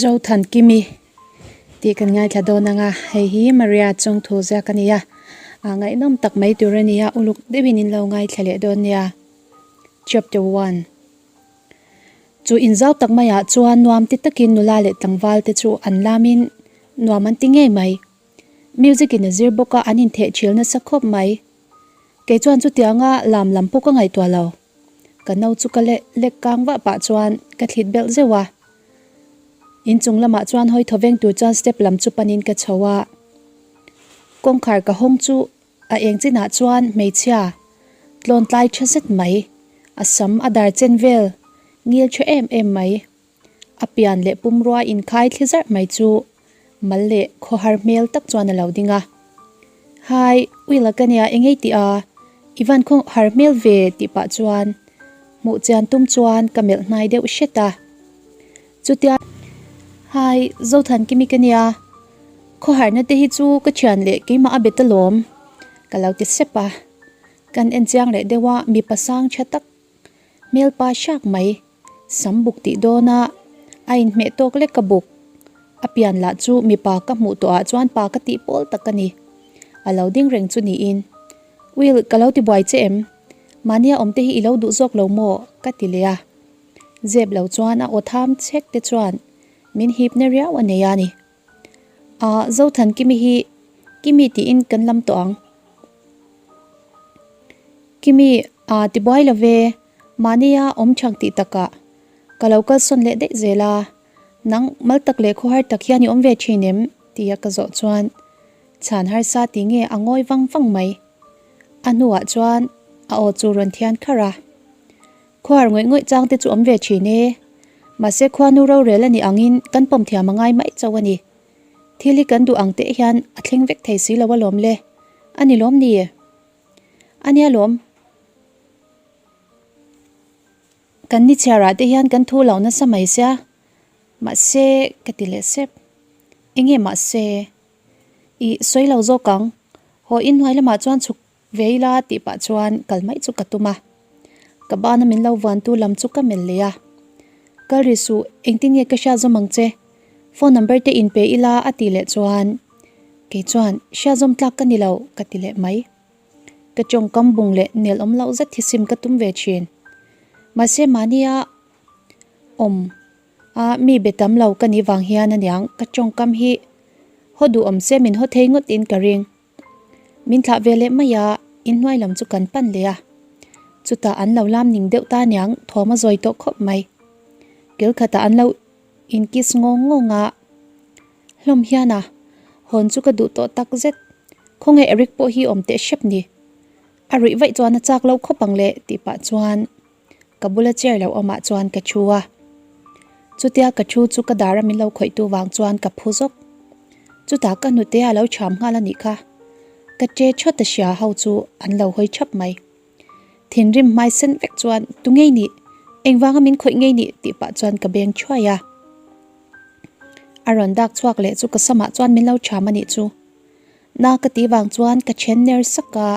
Zothankimi tih kan ngaithla dawn ang a, hei hi Maria chungthu ziak a ni a, a ngaihnawm tak mai tur a ni a, uluk deuhin in lo ngaithla leh dawn nia. Chapter 1 Chu inzau tak maiah chuan nuam ti takin nula leh tlangval te chu an lamin nuam an ti ngei mai. Music in a zir bawk a, an intheh thil nasa khawp mai. Kei chuan chutianga lam lam pawh ka ngaihtuah lo. Ka no chu ka leh lek kang vah pah chuan ka thlit belh zeuh a. Inchung lamah chuan hawi thaw veng tur chuan step lam chu panin ka chho a. Kawngkhar ka hawng chu a eng chinah chuan hmeichhia tlawn tlai tha zet mai, a sam a dar chen vel ngil tha em em mai. A pian leh pumrua inkhai thli zarh mai chu mal leh khawhar hmel tak chuan a lo ding a. Hai, Will-a ka nia engei tih a, i van khawhar hmel ve tih pah chuan hmuh chian tum chuan ka melh hnai deuh hret a. Chutia, Hai, Zothankimi ka nia, khawharna te hi chu ka thian leh keimah a bet alawm ka lo ti sep a. Kan en chiang leh deuh a, mipa sang tha tak hmelpa hrak mai. Sam buk tih dawna a inhmeh tawk lek ka buk. A pian lah chu mipa ka hmuh tawhah chuan pa ka tih pawl tak a ni. A lo ding reng chu niin. Will, ka lo ti buai che em? Mahnia awm te hi i lo duh zawk lo maw? ka ti leh a. Zep lo chuan a aw tham chhek te chuan min hipna riau a nei a ni. Ahh, Zothankimi hi Kimi tiin kan lam tawh ang. Kimi, Ahh, ti buai lo ve. Mahnia awm chak tih takah ka lo kalsawn leh daih zel a, nang mal tak leh khawhar tak hian i awm ve thin em? tia ka zawh chuan chhan harsa ti nge a ngawi vang vang mai. A hnuah chuan a aw chu rawn thian kharh a, Khuar ngawih ngawih chang te chu awm ve thin e, mahse khuanu rorel a nih angin kan pawm thiam a ngai mai chauh a ni. Thil hi kan duh ang teh hian a thleng vek thei si lo alawm le, a ni lawm ni? A nia lawm. Kan ni chhiarah te hian kan thu lo nasa mai sia, mahse ka ti leh sep. Enge mahse? Ih, sawi lo zawk ang. Haw inhnuai lamah chuan chhuk ve ila tih pah chuan kal mai chu ka tum a. Ka bana min lo vuantu lam chu ka melh leh a. Kal ri suh, engtin nge ka hriat zawm ang che? Phone number te inpe ila a tih leh chuan kei chuan hriat zawm tlak ka ni lo ka ti leh mai. Ka tawngkam bung leh nel awm loh zet hi sim ka tum ve thin. Mahse mahnia awm a mi be tam lo ka nih vang hian aniang ka tawngkam hi haw duh awm se min haw thei ngawt in ka ring. Min thlah ve leh mai a, inhnuai lam chu kan pan leh a. Chutah an lo lam ning deuh ta aniang thawm a zawi tawh khawp mai. Kil khatah an lo in kiss ngawng ngawng a. Hlawm hian a, hawn chu ka duh tawh tak zet. Khawnge Eric pawh hi awm teh hrep ni. A ruih vaih chuan a chak lo khawp ang le tih pah chuan ka bula chair lo awmah chuan ka thu a. Chutia ka thu chu ka dar a min lo khawih tu vang chuan ka phu zawk. Chutah ka hnute a lo cham nghal a nih kha. Ka che thawt a hria ho chu an lo hawi thap mai. Thinrim hmai sen vek chuan tu ngei nih, engvanga min khawih ngei nih tih pah chuan ka beng thuai a. A rawn dak chhuak leh chu ka samah chuan min lo cham a nih chu. Na ka tih vang chuan ka then ner sak a,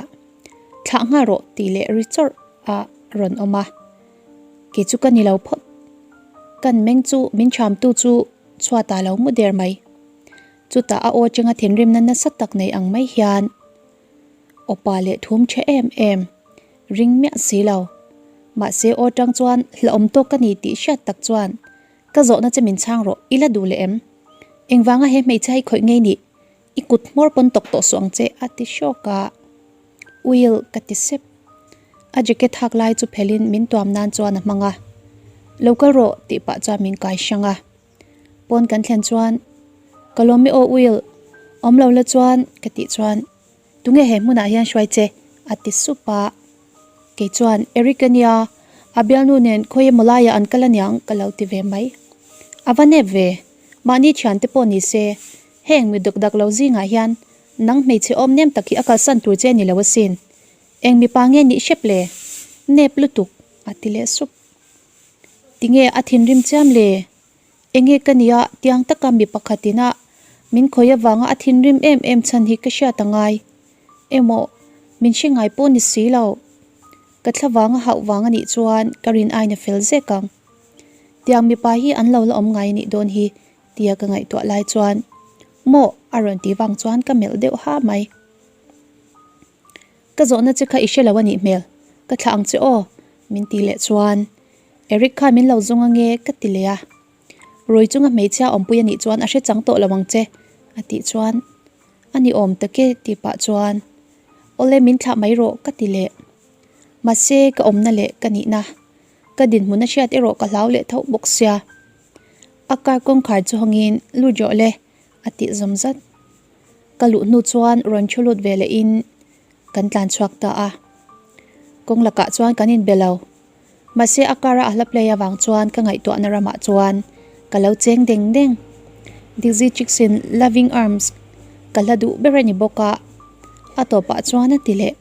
thlah nghal rawh tih leh ri chawrh a rawn awm a. Kei chu ka ni lo phawt. Kan meng chu min chamtu chu chhuatah lo mu der mai. Chutah a aw atanga thinrimna nasa tak nei ang mai hian Awpa leh thum tha em em, ring miah si lo. Mahse aw tang chuan hlauhawm tawk ka ni tih hriat tak chuan Ka zawhna che min chhang rawh, i la duh leh em? Engvanga he hmeichhia hi khawih ngei nih? I kut hmawr pawn tawk tawh suh ang che, a ti hrawk a. Will, ka ti sep. A jacket hak lai chu phelin min tuam nan chuan a hmang a. Lo kal rawh, tih pah chuan min kai hrang a. Pawn kan thlen chuan, Ka lawm i aw Will, awm lo la chuan, ka tih chuan, Tunge he hmunah hian hruai che? a ti sup a. Kei chuan, Eric a nia, a bialnu nen khawi emaw laiah an kal aniang ka lo ti ve mai. A va nep ve, mahni thiante pawh ni se, heng mi dawk dak lo zingah hian nang hmeichhe awm nem tak hi a kalsan tur che ni lo asin. Eng mipa nge nih hrep le? Nep lutuk, a ti leh sup. Tinge a thinrim chiam le? Enge ka nia tiang taka mi pakhatin a min khawi avanga a thinrim em em chhan hi ka hriat a ngai emaw min hre ngai pawh ni si lo. Ka thla vanga hauh vang a nih chuan ka rin aina fel zek ang. Tiang mipa hi an lo la awm ngai a nih dawn hi Tia ka ngaihtuah lai chuan maw a rawn ti vang chuan ka melh deuh ha mai. Ka zawhna che kha i hre lo a nih hmel, ka thlah ang che aw min ti leh chuan Eric khan min lo zawng ange ka ti leh a. Rui chunga hmeichhia awmpui a nih chuan a hre chang tawh lo ang che a tih chuan a ni awm tak e tih pah chuan awle min thlah mai rawh ka ti leh. Mahse ka awmna leh ka nihna ka dinhmun a hriat erawh ka hlau leh tho bawk sia. A car kawngkhar chu hawngin lut rawh le a tih zawm zat. Ka luh hnu chuan rawn thu lut ve lehin kan tlan chhuak ta a. Kawng lakah chuan kan inbe lo. Mahse a car a a hla play avang chuan ka ngaihtuahna ramah chuan ka lo cheng deng deng. Dizzy Chicks in Loving Arms ka hla duh ber a ni bawk a, a tawpah chuan a ti leh.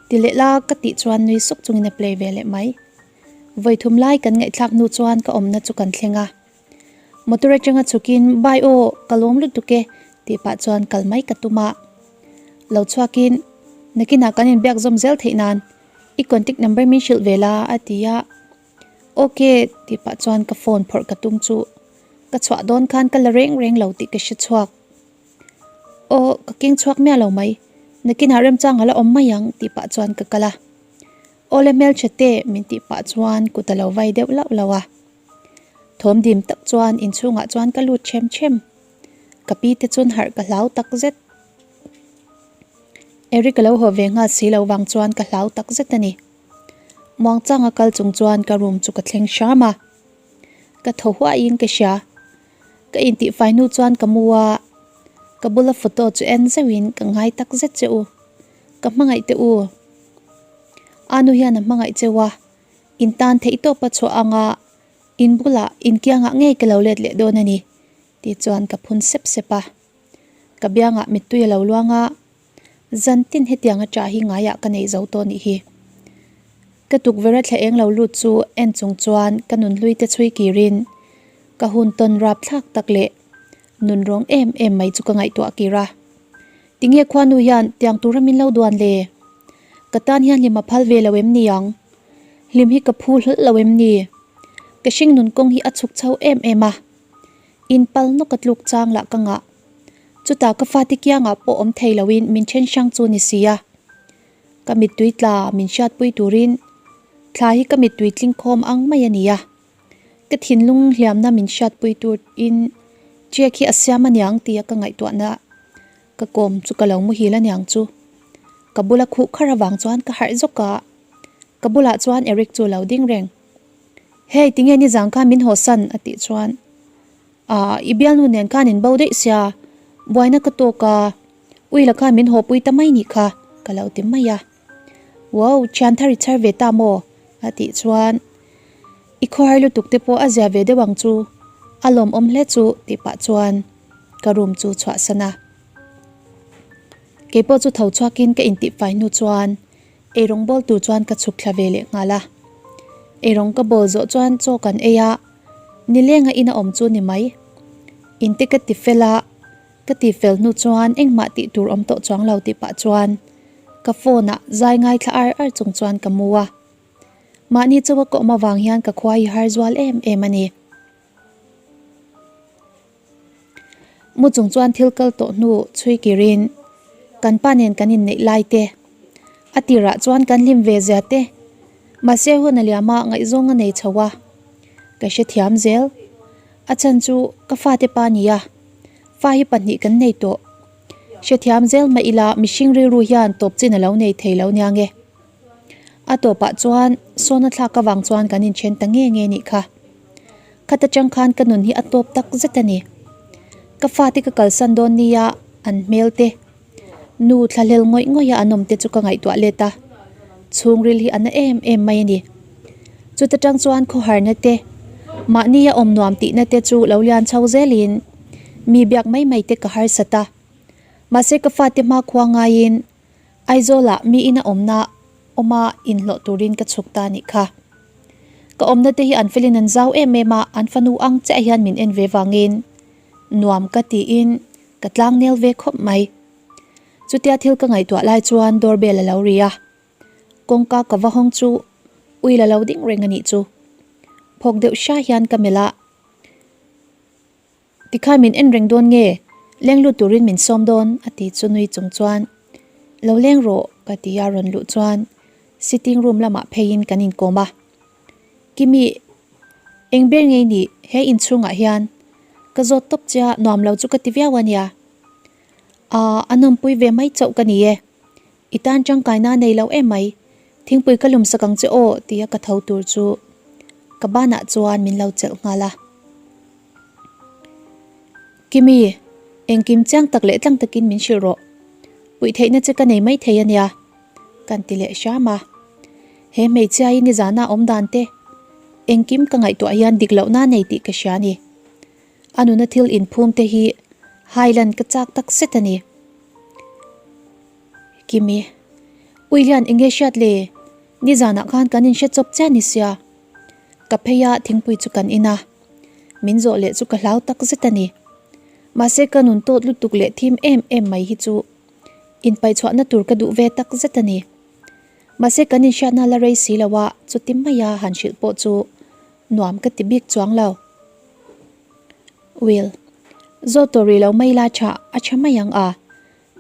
Ti leh la ka tih chuan nui suk chungin a play ve leh mai. Vawi thum lai kan ngaihthlak hnu chuan ka awmna chu kan thleng a. Motor atanga chhukin Bye aw, ka lawm lutuk e tih pah chuan kal mai ka tum a. Lo chhuakin nakinah kan inbiak zawm zel theih nan i contact number min hrilh ve la a ti a. Ok tih pah chuan ka phone phawrh ka tum chu ka chhuah dawn khan ka la reng reng lo tih ka hre chhuak. Aw ka keng chhuak miah lo mai, nakinah remchang a la awm mai ang tih pah chuan ka kal a. Awle hmeltha te min tih pah chuan kut a lo vai deuh lauh lauh a. Thawm dim tak chuan inchhungah chuan ka lut them them. Ka pi te chuan harh ka hlau tak zet. Eric a lo haw ve nghal si lo vang chuan ka hlau tak zet a ni. Muangchang a kal chung chuan ka room chu ka thleng hram a. Ka thaw huaiin ka hria. Ka intihfai hnu chuan ka mu a, ka bula photo chu en zeuhin ka ngai tak zet che u. Ka hmangaih teh u. Anu hian a hmangaih cheu a, in tan theih tawp a chhuah anga in bulah in kiangah ngei ka lo let leh dawn a ni tih chuan ka phun sep sep a. Ka biangah mittui a lo luang a, zan tin hetiang a ṭah hi ngaiah ka nei zo tawh nih hi. Ka tukverh a thla eng lo lut chu en chung chuan ka nunhlui te chhui kirin ka hun tawn rap thlak tak leh nun rawng em em mai chu ka ngaihtuah kir a. Tinge khuanu hian tiang tura min lo duan le? Ka tan hian hlim a phal ve lo em ni ang? Hlim hi ka phu hlawlh lo em ni? Ka hring nun kawng hi a chhuk chho em em a, in pal nawk a tluk chang lah ka ngah. Chutah ka fate kiangah pawh awm thei loin min then hrang chu ni si a. Ka mittui tla min hriatpui turin thla hi ka mittui tling khawm ang mai a ni a. Ka thinlung hliamna min hriatpui turin check hi a siam aniang tia ka ngaihtuahna ka kawm chu ka lo muhil aniang chu. Ka bula khuh khar avang chuan ka harh zawk a, ka bulah chuan Eric chu a lo ding reng. Hey tinge nizang khan min hawsan a tih chuan Ah i bialnu nen khan in bo daih sia, buaina ka tawk a, Uila khan min hawpui ta mai nih kha ka lo ti mai a. Wow, thian thar i chhar ve ta maw? a tih chuan I khawhar lutuk te pawh a zia ve deuh ang chu, a lawmawm hle chu tih pah chuan ka room chu chhuahsan a. Keipawh chu tho chhuakin ka intihfai hnu chuan eirawng bawl tur chuan ka chhuk thla ve leh nghal a. Eirawng ka bawl zawh chuan chaw kan ei a, nilenga ina awm chu ni mai. Inte ka ti fel a. Ka ti fel hnu chuan engmah tih tur awm tawh chuang lo tih pah chuan ka phone ah zai ngaithla ar ar chung chuan ka mu a. Mahni chawa ka awm avang hian ka khua hi har zual em em a ni. Mu chung chuan thil kal tawh hnu chhui kirin kan pa nen kan inneih lai te, a tirah chuan kan hlim ve zia te, mahse hun a liam a ngaihzawng a nei chho a, ka hrethiam zel. A chhan chu ka fate pa nia, fa hi pahnih kan nei tawh. Hrethiam zel mah ila mihring rilru hian tawp chin a lo nei thei lo nia nge. A tawpah chuan sawna thlak avang chuan kan inthen ta nge nge nih kha. Khat atang khan ka nun hi a tawp tak zet a ni. Ka fate ka kalsan dawn nia an hmel te. Nu thlahlel ngawih ngawih a an awm te chu ka ngaihtuah let a, chhungril hi a na em em mai a ni. Chuta tang chuan khawharna te, mahni a awm nuam tihna te chu lo lian chho zelin mi biak mai mai te ka harsat a. Mahse ka fate hmakhua ngaiin Aizawlah mi ina awmna awma inhlawh turin ka chhuk ta nih kha. Ka awmna te hi an felin an zau em em a, an fanu ang chiah hian min en ve vangin nuam ka tiin Ka tlang nel ve khawp mai. Chutia thil ka ngaihtuah lai chuan door bell a lo ri a. Kawngka ka va hawng chu ui la lo ding reng a nih chu. Phawk deuh hra hian ka melh a. Tikhan min en reng dawn nge? Leng lut turin min sawm dawn a ti chu nui chung chuan Lo leng rawh ka ti a rawn luh chuan sitting room lamah pheiin kan inkawm a. Kimi, eng ber ngei nih he inchhungah hian ka zawt tawp che a nuam lo chu ka ti viau a nia. Aa a nawmpui ve mai chauh ka ni e. I tan tangkaina nei lo em mai, thingpui ka lum sak ang che aw tia ka tho tur chu ka banah chuan min lo chelh nghal a. Kimi, engkim chiang tak leh tlang takin min hrilh rawh. Puih theihna che ka nei mai thei a nia, kan ti leh hram a. He hmeichhia hi nizana awm dan te, engkim ka ngaihtuah hian dik lohna nei tih ka hria a ni. A nuna thil inphum te hi hailan ka chak tak zet a ni. Kimi, Ui hian enge hriat le? Nizanah khan kan inhre chawp chiah ni sia. Ka phei a thingpui chu kan in a. Min zawh leh chu ka hlau tak zet a ni. Mahse ka nun tawt lutuk leh thim em em mai hi chu inpaihchhuahna tur ka duh ve tak zet a ni. Mahse kan inhriatna la rei si lo a, chuti maia han hrilh pawh chu nuam ka ti bik chuang lo. Will, Zawt tawh rih lo mai la tha a tha mai ang a.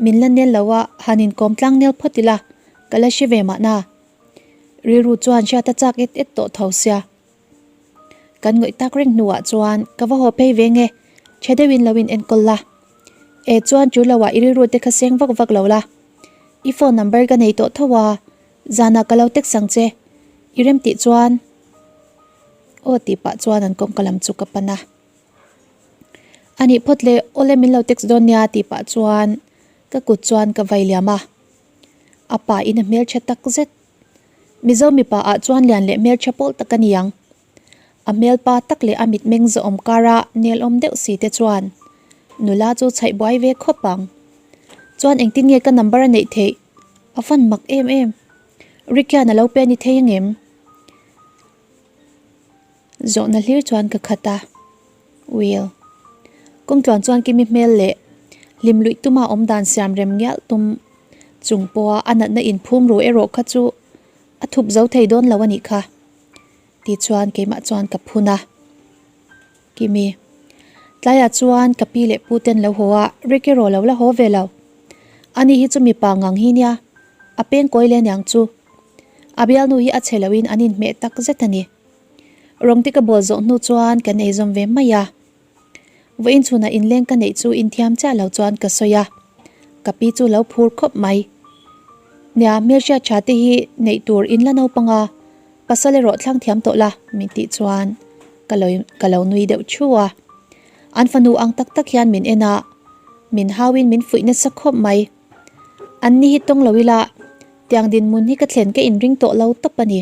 Min la nel lo a, han inkawm tlang nel phawt ila, ka la hre ve mahna. Rilru chuan hriat a chak et et tawh tho sia. Kan ngawih tak reng hnuah chuan ka va haw phei ve nge, tha deuhin lo in enkawl la. E chuan chu loah i rilru te kha seng vak vak lo la. I phone number ka nei tawh tho a, zanah ka lo text ang che. I rem tih chuan aw tih pah chuan an kawngka lam chu ka pan a. A nih phawt le, awle min lo text dawn nia tih pah chuan ka kut chuan ka vai liam a. A pa in a hmeltha tak zet. Mizo mipa ah chuan lian leh hmeltha pawl tak a ni ang. A hmelpa tak leh a mitmeng zawhawm kara nelawm deuh si te chuan nula chu chhaih buai ve khawp ang. Chuan engtin nge ka number a neih theih? A fan mak em em. Rick hian a lo pe a ni thei angem? Zawhna hlir chuan ka khat a, Will. Kawngtluan chuan Kimi hmel leh hlim luih tuma awm dan siam rem ngial tum chung pawha a natna inphum ru erawh kha chu a thup zo thei dawn lo a nih kha ti chuan keimah chuan ka phun a. Kimi. Tlaiah chuan ka pi leh pu ten lo haw a, Rick erawh lo la haw ve lo. Ani hi chu mipa ngang hi nia, a peng kawi leh aniang chu. A bialnu hi a chhe loin an inhmeh tak zet a ni. Rawng te ka bawl zawh hnu chuan kan eizawm ve mai a. Vawiin chhunah inleng ka neih chu inthiam chiah lo chuan ka sawi a, ka pi chu lo phur khawp mai. Nia, hmelhriat tha te hi neih tur in la naupang a, pasal erawh thlang thiam tawh la min tih chuan ka lo ka lo nui deuh thu a. An fanu ang tak tak hian min en a, min hauin min fuih nasa khawp mai. An ni hi tawng lo ila, tiang dinhmun hi ka thlen ka inring tawh lo tawp a ni.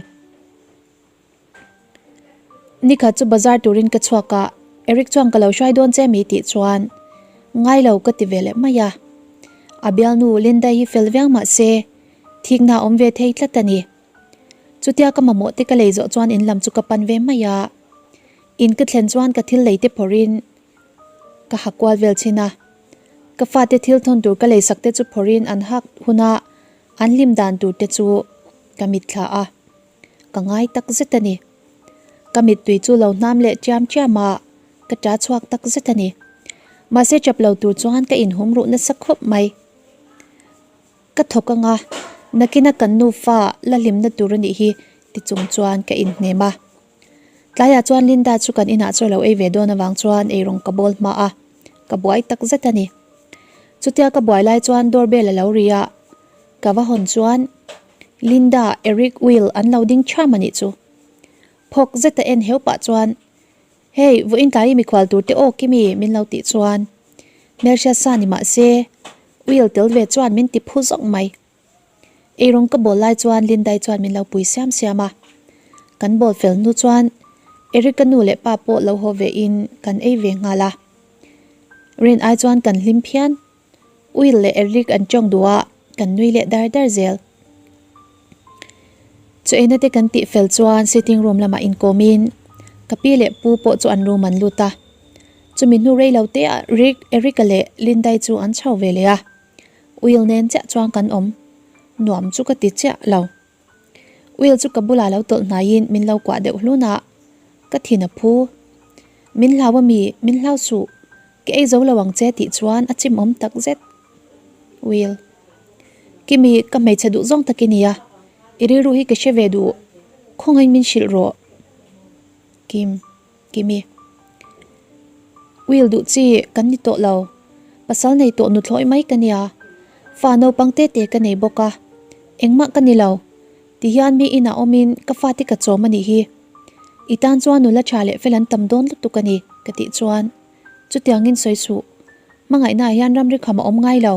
Nikhat chu bazar turin ka chhuak a, Eric chuan ka lo hruai dawn che mi tih chuan ngai lo ka ti ve leh mai a. A bialnu Linda hi fel viau mah se thikna a awm ve thei tlat a ni. Chutia ka mamawh te ka lei zawh chuan in lam chu ka pan ve mai a. In ka thlen chuan ka thil lei te phawrhin ka ha kual vel thin a. Ka fate thil thawn tur ka leisak te chu phawrhin an hak huna an hlim dan tur te chu ka mitthla a. Ka ngai tak zet a ni. Ka mittui chu lo hnam leh chiam chiam a, ka ta chhuak tak zet a ni. Mahse chap lo tur chuan ka inhum ruh nasa khawp mai. Ka thawk anga, nakina kan nufa la hlimna tur a nih hi ti chung chuan ka inhnem a. Tlaiah chuan Linda chu kan inah chaw lo ei ve dawn avang chuan eirawng ka bawl hma a, ka buai tak zet a ni. Chutia ka buai lai chuan door bell a lo ri a, ka va hawn chuan Linda, Eric, Will an lo ding ṭham a nih chu. Phawk zeta en heu pah chuan, Hey, vawiin tlai i mikhual tur te aw Kimi min lo tih chuan hmelhriat sa ni mah se, Will tel ve chuan min ti phu zawk mai. Eirawng ka bawl lai chuan Lindai chuan min lo pui siam siam a. Kan bawl fel hnu chuan Eric-a nu leh pa pawh lo haw ve in kan ei ve nghal a. Rin ai chuan kan hlim phian. Will leh Eric an tawng duh a, kan nui leh dar dar zel. Chu eina te kan tih fel chuan sitting room lamah inkawm in ka pi leh pu pawh chu an room an lut a. Chumi hnu rei lo te ah Rick, Eric-a leh Lindai chu an chho ve leh a. Will nen chiah chuan kan awm nuam chu ka ti chiah lo. Will chu ka bulah lo tawlh hnaiin min lo kuah deuh hlun a, ka thin a phu. Min hlau a mi, min hlau suh. Ka ei zo lo ang che tih chuan a chimawm tak zet. Will. Kimi, ka hmeichhe duh zawng tak i nia. I rilru hi ka hre ve duh. Khawngaiin min hrilh rawh. Kim. Kimi. Will duh chi kan ni tawh lo. Pasal nei tawh nuthlawi mai ka nia. Fa naupang te te ka nei bawk a. Engmah ka ni lo. Tihian mi inah awmin ka fate ka chawm a nih hi. I tan chuan nula tha leh fel an tam dawn lutuk a ni, ka tih chuan chutiangin sawi suh. Hmangaihnaah hian ramri kham a awm ngai lo.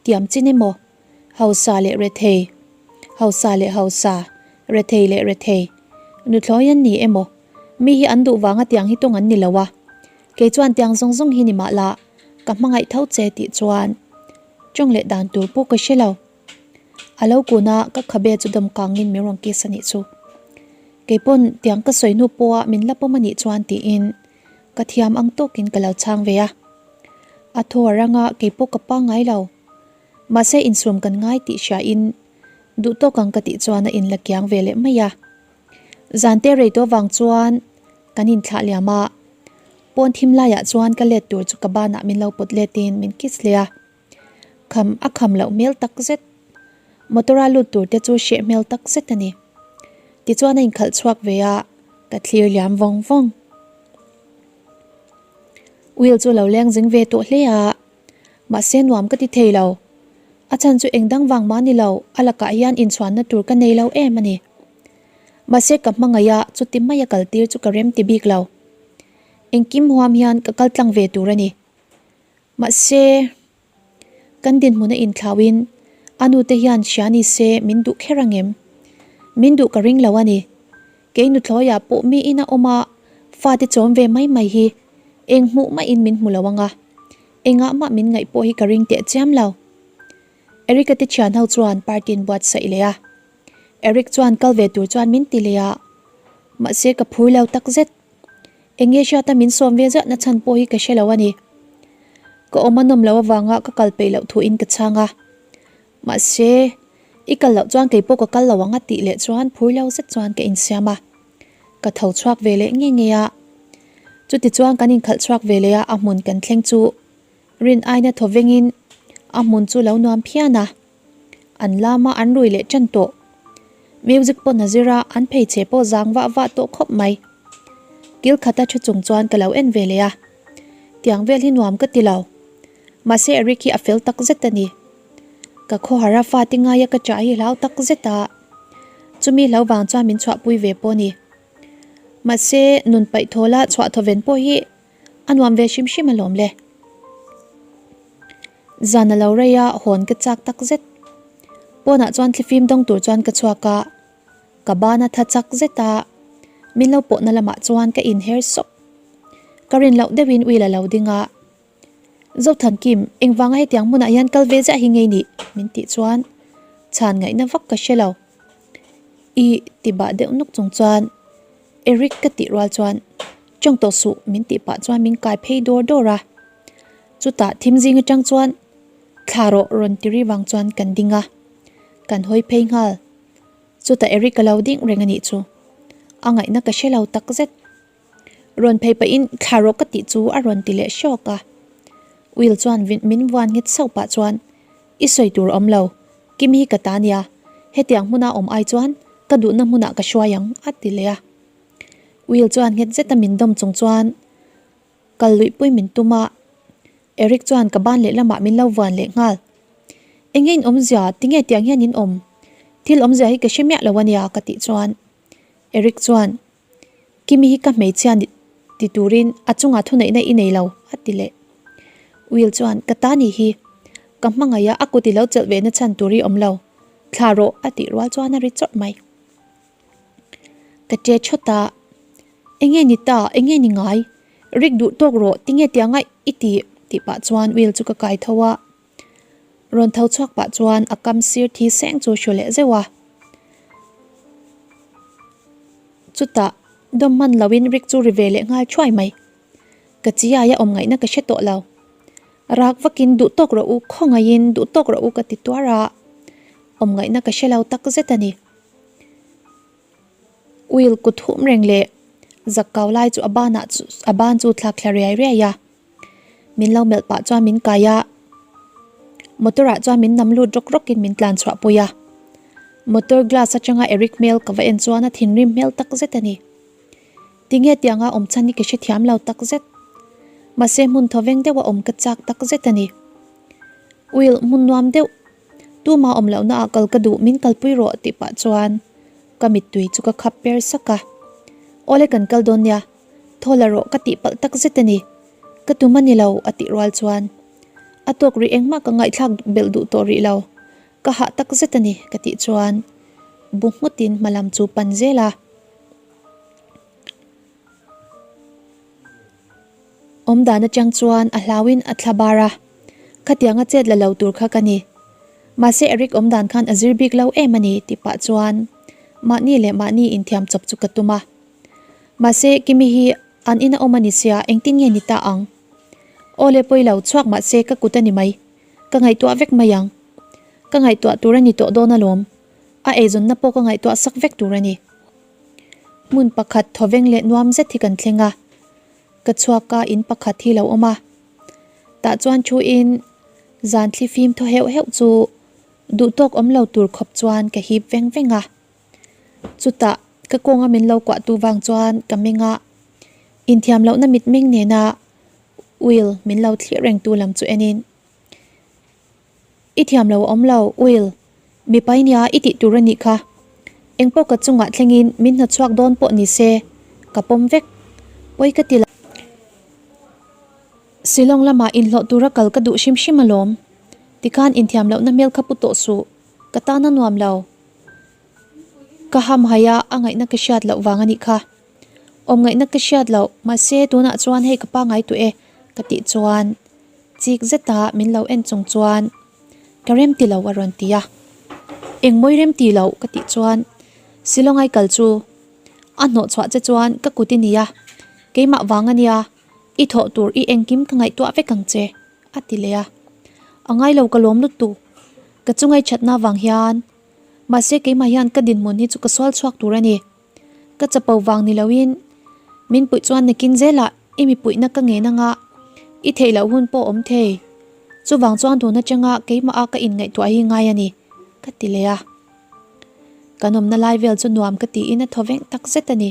Tiam chin emaw? Hausa leh rethei, hausa leh hausa, rethei leh rethei. Nuthlawi an ni emaw? Mi hi an duh vanga tiang hi tawng an ni lo a. Kei chuan tiang zawng zawng hi ni mah la, ka hmangaih tho che tih chuan tawng leh dan tur pawh ka hre lo. A lo kun a, ka khabe chu dawm kangin min rawn kiss a nih chu. Kei pawn tiang ka sawi hnu pawha min la pawm a nih chuan tiin ka thiam ang tawkin ka lo chhang ve a. A thaw a rang a, kei pawh ka pangngai lo. Mahse insum kan ngai tih hriain duh tawk ang ka tih chuan a inla kiang ve leh mai a. Zan te rei tawh vang chuan kan inthlah liam a, pawn thim laiah chuan ka let tur chu ka banah min lo pawt letin min kiss leh a. Kham a kham loh hmel tak zet. Motor a lut tur te chu hreh hmel tak zet a ni. Tichuan a inkhalh chhuak ve a, ka thlir liam vawng vawng. Will chu lo leng zing ve tawh hle a, mahse nuam ka ti thei lo. A chhan chu eng dang vang mah ni lo, a lakah hian inchhuanna tur ka nei lo em a ni. Mahse ka hmangaih a, chuti maia kal tir chu ka rem ti bik lo. Engkim huam hian ka kal tlang ve tur a ni. Mahse, kan dinhmun a inthlauhin a nute hian hria ni se min duh kher angem? Min duh ka ring lo a ni. Kei nuthlawiah pawh mi ina awm a, fate chawm ve mai mai hi eng hmuh mahin min hmu lo ang a, engah mah min ngaih pawh hi ka ring teh chiam lo. Eric-a te thian ho chuan party an buatsaih leh a. Eric chuan kal ve tur chuan min ti leh a, mahse ka phur lo takzet. Enge hriata min sawm ve zat na chhan pawh hi ka hre lo a ni. Ka awm a nawm loh avanga ka kal peih loh thuin ka chhang a. Mahse, i kal loh chuan kei pawh ka kal lo ang a tih leh chuan phur lo zet chuan ka insiam a. Ka tho chhuak ve leh nge nge a. Chuti chuan kan inkhalh chhuak ve leh a, a hmun kan thleng chu rin aina thaw vengin a hmun chu lo nuam phian a. An lama an rui leh tan tawh. Music pawn a zir a, an pheichhe pawh zang vah vah tawh khawp mai. Kil khata thu chung chuan ka lo en ve leh a. Tiang vel hi nuam ka ti lo. Mahse Eric hi a fel tak zet a ni. Ka khawhar a fate ngaia ka chah hi hlau tak zet a. Chumi hlo vang chuan min chhuahpui ve pawh a ni. Mahse nun paih thawla chhuah thawven pawh hi a nuam ve hrim hrim alawm le. Zan a lo rei a, hawn ka chak tak zet. Pawnah chuan thlifim dawng tur chuan ka chhuak a, ka ban a tha chak zet a, min lo pawhna lamah chuan ka inher sawp. Ka rin loh deuhin Will a lo ding a, Zothan Kim, engvanga hetiang hmunah hian kal ve ziah hi ngei nih? min tih chuan chhan ngaihna vak ka hre lo. I ti bah deuh nuk chung chuan Eric ka tih rual chuan tawng tawh suh min tih pah chuan min kai phei dawr dawr a. Chutah thim zing atang chuan thla rawh rawn ti ri vang chuan kan ding a, kan hawi phei nghal. Chutah Eric a lo ding reng a nih chu. A ngaihna ka hre lo tak zet. Rawn phei pahin thla rawh ka tih chu a rawn ti leh hrawk a. Will chuan min vuan nghet sauh pah chuan I sawi tur awm lo, Kimi hi ka ta nia, hetiang hmuna awm ai chuan ka duhna hmunah ka hruai ang a ti leh a. Will chuan nghet zeta min dawm chung chuan Kal luihpui min tum a, Eric chuan ka ban lehlamah min lo vuan leh nghal. Enge in awmzia, tinge tiang hian in awm? Thil awmzia hi ka hre miah lo ania ka tih chuan Eric chuan Kimi hi ka hmeichhia ni ti turin a chungah thuneihna i nei lo a ti leh. Will chuan ka ta ni hi, ka hmangaih a a kut i lo chelh ve na chhan tur hi awm lo, thla rawh a tih rual chuan a ri chawrh mai. Ka che thawt a, Enge ni ta, enge ni ngai? Rick duh tawk rawh, tinge tianga i tih? tih pah chuan Will chu ka kai tho a. Rawn tho chhuak pah chuan a kam sir thi seng chu hru leh zeuh a. Chutah dawm hman loin Rick chu ri ve leh nghal thuai mai. Ka chiai a awm ngaihna ka hre tawh lo. Rak vakin duh tawk rawh u, khawngaihin duh tawk rawh u ka ti tuar a, awm ngaihna ka hre lo tak zet a ni. Will kut hum reng leh zak kau lai chu a banah a ban chu thlak thla riai riai a. Min lo melh pah chuan min kai a, motor ah chuan min nam lut rawk rawk in min tlan chhuah pui a. Motor glass atanga Eric hmel ka va en chuan a thinrim hmel tak zet a ni. Tinge tianga awm chhan hi ka hrethiam lo tak zet. Mahse hmun thawveng deuh a awm ka chak tak zet a ni. Will, hmun nuam deuh. Tuma awm lohna ah kal ka duh min kalpui rawh tih pah chuan ka mittui chu ka khap per sak a. Awle kan kal dawn nia, thaw la rawh ka tih palh tak zet a ni. Ka tum a ni lo a tih rual chuan a tawk rih engmah ka ngaihthlak belh duh tawh rih lo. Ka hah tak zet a ni ka tih chuan bu nghutin hma lam chu pan zel a. Awmdan atang chuan a hlauin a thla bar a, khatianga chet la lo tur kha ka ni. Mahse Eric awmdan khan a zir bik lo em a ni tih pah chuan mahni leh mahni inthiam chawp chu ka tum a. Mahse Kimi hi an ina awm a ni sia engtin nge ni ta ang? Aw le pawi lo chhuak mahse ka kut a ni mai, ka ngaihtuah vek mai ang. Ka ngaihtuah tur a ni tawh dawn alawm, a eizawnna pawh ka ngaihtuah sak vek tur a ni. Hmun pakhat thawveng leh nuam zet hi kan thleng a, ka chhuak a in pakhat hi lo awm a. Tah chuan thu in zan thli fim thaw heuh heuh chu duh tawk awm lo tur khawp chuan ka hip veng veng a. Chutah ka kawnga min lo kuah tu vang chuan ka meng a, inthiam lohna mitmeng nena Will min lo thlir reng tu lam chu en in. I thiam lo a awm lo, Will. Mipa i nia i tih tur a nih kha. Engpawh ka chungah thlengin min hnawtchhuak dawn pawh ni se, ka pawm vek. Pawi ka ti lo. Shillong lamah inhlawh tura kal ka duh hrim hrim alawm. Tikhan inthiam lohna hmel kha pu tawh suh. Ka tan a nuam lo. Ka hamhaih a, a ngaihna ka hriat loh vang a nih kha. Awm ngaihna ka hriat loh, mahse tunah chuan hei ka pangngai tuh e, ka tih chuan. Chik zeta min lo en chung chuan ka rem ti lo a rawn ti a. Eng mawi rem ti lo ka tih chuan Shillong-ai kal chu a hnawh chhuah che chuan ka kut i nia, keimah vang a nia, i thawh tur i engkim ka ngaihtuah vek ang che a ti leh a. A ngai lo ka lawm lutuk, ka chungai thatna vang hian mahse keimah hian ka dinhmun hi chu ka sual chhuak tur a ni. Ka chapo vang ni loin min puih chuan nakin zelah i mi puihna ka ngen anga i theih loh hun pawh awm thei. Chuvang chuan tun atanga keimah a ka inngaihtuah hi ngai a ni, ka ti leh a. Kan awmna lai vel chu nuam ka tiin a thaw veng tak zet a ni.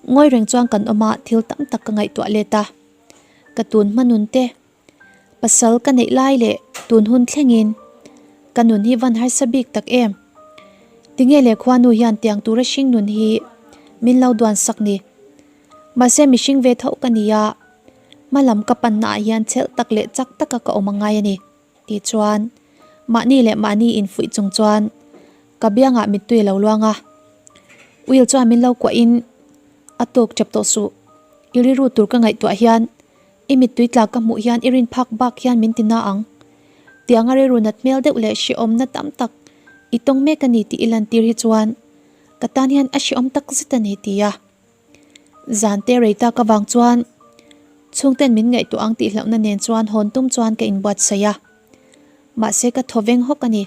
Ngawi reng chuan kan awm a thil tam tak ka ngaihtuah let a. Ka tun hma nun te Pasal ka neih lai leh tun hun thlengin ka nun hi van harsa bik tak em? Tinge leh khuanu hian tiang tura hring nun hi min lo duan sak ni? Mahse mihring ve tho ka ni a, hma lam ka panna ah hian chhelh tak leh chak taka ka awm a ngai a ni tih chuan mahni leh mahni infuih chung chuan ka biangah mittui a lo luang a. Will chuan min lo kuahin a tawk tap tawh suh, i rilru tur ka ngaihtuah hian I mittui tla ka hmuh hian i rin phak bak hian min ti na ang. Tianga rilru nat hmel deuh leh hrehawmna tam tak i tawng mek a ni tih i lantir hi chuan ka tan hian a hrehawm tak zet a ni ti a. Zan te rei tak avang chuan chhungten min ngaihtuah ang tih hlauhna nen chuan hawn tum chuan ka inbuatsaih a. Mahse ka thaw veng hawk a ni.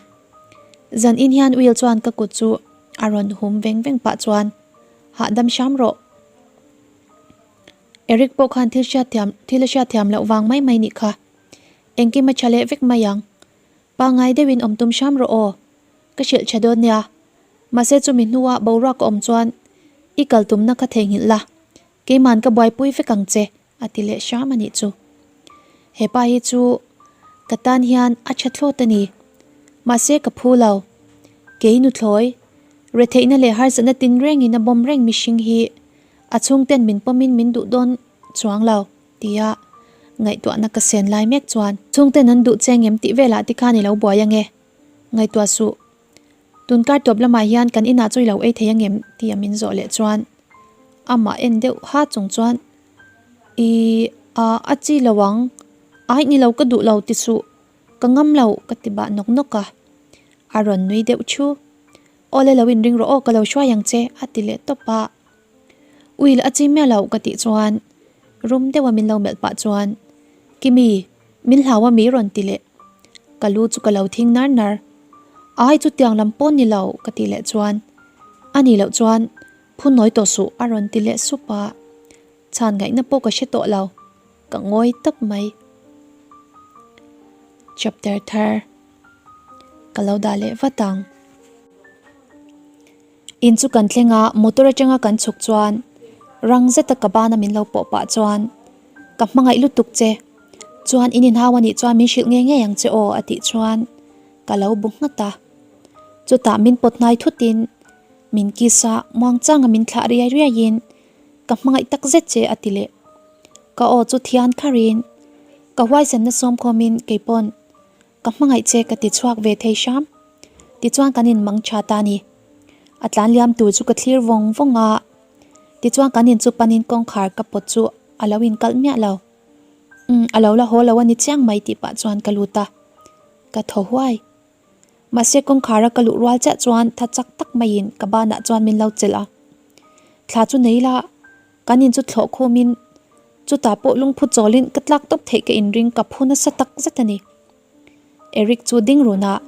Zan in hian Will chuan ka kut chu a rawn hum veng veng pah chuan hahdam hram rawh. Eric pawh khan thil hriat thiam thil a hriat thiam loh vang mai mai nih kha. Engkim a tha leh vek mai ang. Pangngai deuhin awm tum hram rawh aw. Ka hrilh tha dawn nia. Mahse chumi hnua boruak ka awm chuan i kal tumna kha theihnghilh la. Keiman ka buaipui vek ang che a ti leh hram a nih chu. He pa hi chu ka tan hian a tha thlawt a ni. Mahse ka phu lo. Kei nuthlawi, retheihna leh harsatna tinrengin a bawm reng mihring hi A chhungten min pawmin min duh dawn chuang lo, tia ngaihtuahna ka sen lai mek chuan. Chhungten an duh che ngem tih velah te khan i lo buai ange, ngaihtuah suh. Tunkar tawp lamah hian kan inah chu i lo ei thei angem tia min zawh leh chuan amah en deuh ha chung chuan I a a chi lo ang, aih ni lo ka duh lo ti suh, ka ngam lo ka ti bah nawk nawk a, a rawn nui deuh thu. Awle lo inring rawh aw ka lo hruai ang che a ti leh tawp a. Will a chi miah loh ka tih chuan rum deuha min lo melh pah chuan Kimi, min hlau a mi rawn ti leh. Ka lu chu ka lo thing nar nar. Ai chutiang lam pawn ni lo ka tih leh chuan a nih loh chuan phun nawi tawh suh a rawn ti leh sup a. Chhan ngaihna pawh ka hre tawh lo. Ka ngawi tawp mai. Chapter thar ka lo dah leh vat ang. In chu kan thleng a, motor atanga kan chhuk chuan rang zeta ka bana min lo pawh pah chuan ka hmangaih lutuk che, chuan in inhau anih chuan min hrilh ngei ngei ang che aw a tih chuan ka lo bu nghat a. Chutah min pawt hnai thutin min kiss a, muangchanga min thlah riai riaiin ka hmangaih tak zet che a ti leh. Ka aw chu thian kharin ka huaisenna sawmkhawmin keipawn Ka hmangaih che ka ti chhuak ve thei hram. Tichuan kan in mang tha ta ni. A tlan liam tur chu ka thlir vawng vawng a. Tichuan kan in chu panin kawngkhar ka pawt chu a lo in kalh miah lo. Umm a lo la haw lo a ni chiang mai tih pah chuan ka lut a. Ka thaw huai. Mahse kawngkhar a ka luh rual chiah chuan tha chak tak maiin ka banah chuan min lo chelh a. Thla chu nei la, kan in chu thlawh khumin Chutah pawh lungphu chawlin ka tlak tawp theih ka inring ka phu nasa tak zet a ni. Eric chu ding run a,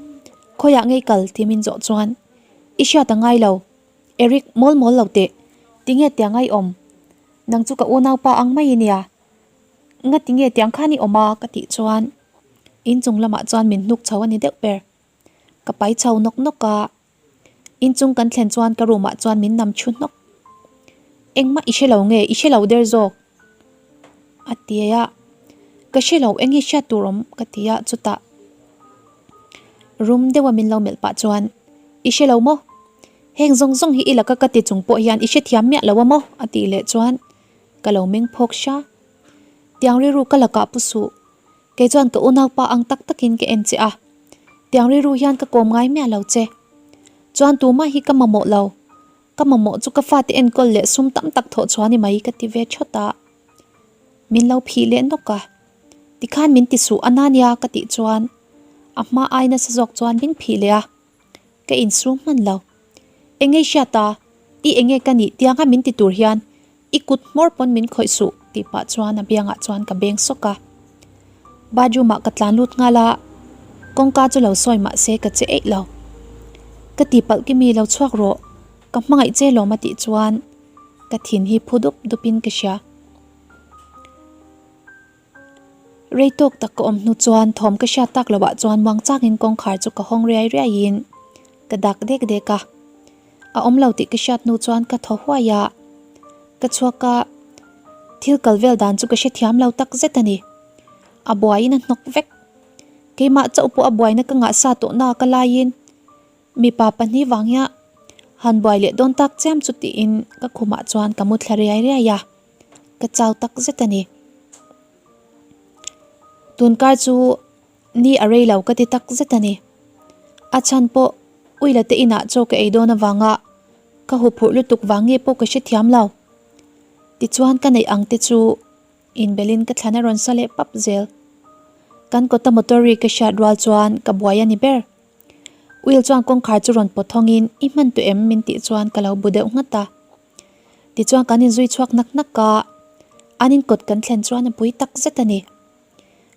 Khawiah ngei kal tih min zawh chuan, I hriat a ngai lo. Eric, mawl mawl lo teh. Tinge tiang a i awm? Nang chu ka unaupa ang mai i nia. Nga tinge tiang khan i awm a? ka tih chuan inchung lamah chuan min hnuk chho a ni deuh ber. Ka pai chho nawk nawk a. Inchung kan thlen chuan ka room ah chuan min nam thu hnawk. Engmah i hre lo nge? I hre lo der zawk? A ti a, Ka hre lo, eng hi hriat tur awm? ka ti a, chutah room deuha min lo melh pah chuan, I hre lo maw? Heng zawng zawng hi i laka ka ti chung pawh hian i hrethiam miah lo a maw? a tih leh chuan ka lo meng phawk hra. Tiang rilru ka lakah pu suh. Kei chuan ka unaupa ang tak takin ka en che a, tiang rilru hian ka kawm ngai miah lo che. Chuan tumah hi ka mamawh lo, ka mamawh chu ka fate enkawl leh sum tam tak thawh chhuah ni mai ka ti ve thawt a. Min lo phih leh nawk a, tikhan min ti suh a na nia ka tih chuan a hma ai nasa zawk chuan min phih leh a, ka insum hman lo. Engei hriat a, i enge ka nih tianga min ti tur hian I kut hmawr pawn min khawih suh tih pah chuan a biangah chuan ka beng sawk a. Bathroom ah ka tlan lut nghal a, kawngka chu lo sawi mah se ka che eih lo. Ka tihpalh ki mi lo chhuak rawh, ka hmangaih che lawm a tih chuan ka thin hi phu dup dup in ka hria. Rei tawk tak ka awm hnu chuan thawm ka hriat tak loh ah chuan muang chak in kawngkhar chu ka hawng riai riai in ka dak dek dek a. A awm lo tih ka hriat hnu chuan ka thaw huai a, ka chhuak a, thil kal vel dan chu ka hrethiam lo tak zet a ni. A buaiin a hnawk vek. Keimah chauh pawh a buaina ka ngahsa tawh na ka laiin mipa pahnih vang hian han buai leh dawn tak chiam chu tiin ka khumah chuan ka mu thla riai riai a, ka chau tak zet a ni. Tunkar chu. Ni a rei lo ka ti tak zet a ni. A chhan pawh Uila te inah chaw ka ei dawn avanga ka huphurh lutuk vang nge pawh ka hrethiam lo. Tichuan ka neih ang te chu inbelin ka thlan a rawn sa leh pap zel. Kan kawta motor ri ka hriat rual chuan ka buai a ni ber. Uil chuan kawngkhar chu rawn pawt thawngin i hman tawh em min tih chuan ka lo bu deuh nghat a. Tichuan kan inzui chhuak nak nak a, an inkawt kan thlen chuan a pui tak zet a ni.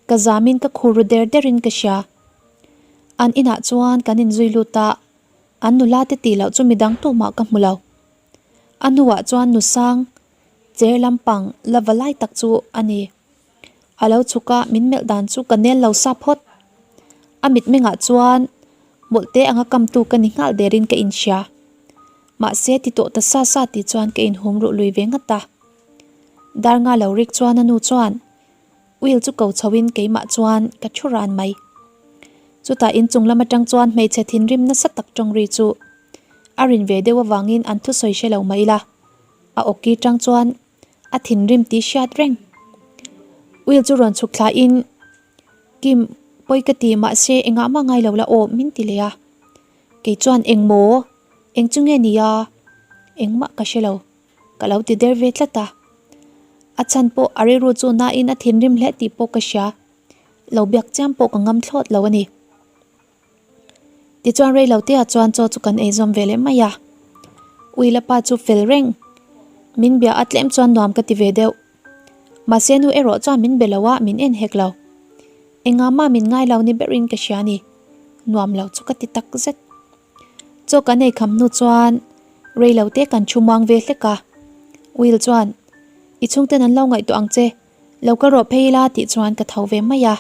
Ka zamin ka khur ru der derin ka hria. An inah chuan kan inzui lut a, an nula te tih loh chu midang tumah ka hmu lo. A hnuah chuan nu sang cher lampang la va lai tak chu a ni. A lo chhuk a, min melh dan chu ka nel lo sa phawt. A mitmengah chuan hmawlh te anga kamtu ka ni nghal derin ka inhria. Mahse ti tawh ta sa sa tih chuan ka inhum ruh lui ve ngat a. Dar nga lo rik chuan a nu chuan Will chu ko chho in keimah chuan ka thu ran mai. Chutah inchung lam atang chuan hmeichhe thinrim nasa tak tawng ri chu a rin ve deuh avangin an thusawi hre lo mai ila. A awki tang chuan a thinrim tih hriat reng. Will chu rawn chhuk thla in Kim, pawi ka ti mahse engah mah ngai lo la aw min ti leh a. Kei chuan engmaw? Eng chu nge nia? Engmah ka hre lo. Ka lo ti der ve tlat a. A chhan pawh a rilru chu nain a thinrim hle tih pawh ka hria. Lo biak chiam pawh ka ngam thlawt lo a ni. Tichuan rei lo te ah chuan chaw chu kan ei zawm ve leh mai a. Ui lapa chu fel reng. Min bia a tlem chuan nuam ka ti ve deuh. Mahse nu erawh chuan min be lo a, min en hek lo. Engah mah min ngai lo ni berin ka hria a ni. Nuam lo chu ka ti tak zet. Chaw kan ei kham hnu chuan rei lo te kan thu muang ve hlek a. Will chuan, I chhungten an lo ngaihtuah ang che. Lo kal rawh phei ila tih chuan ka tho ve mai a.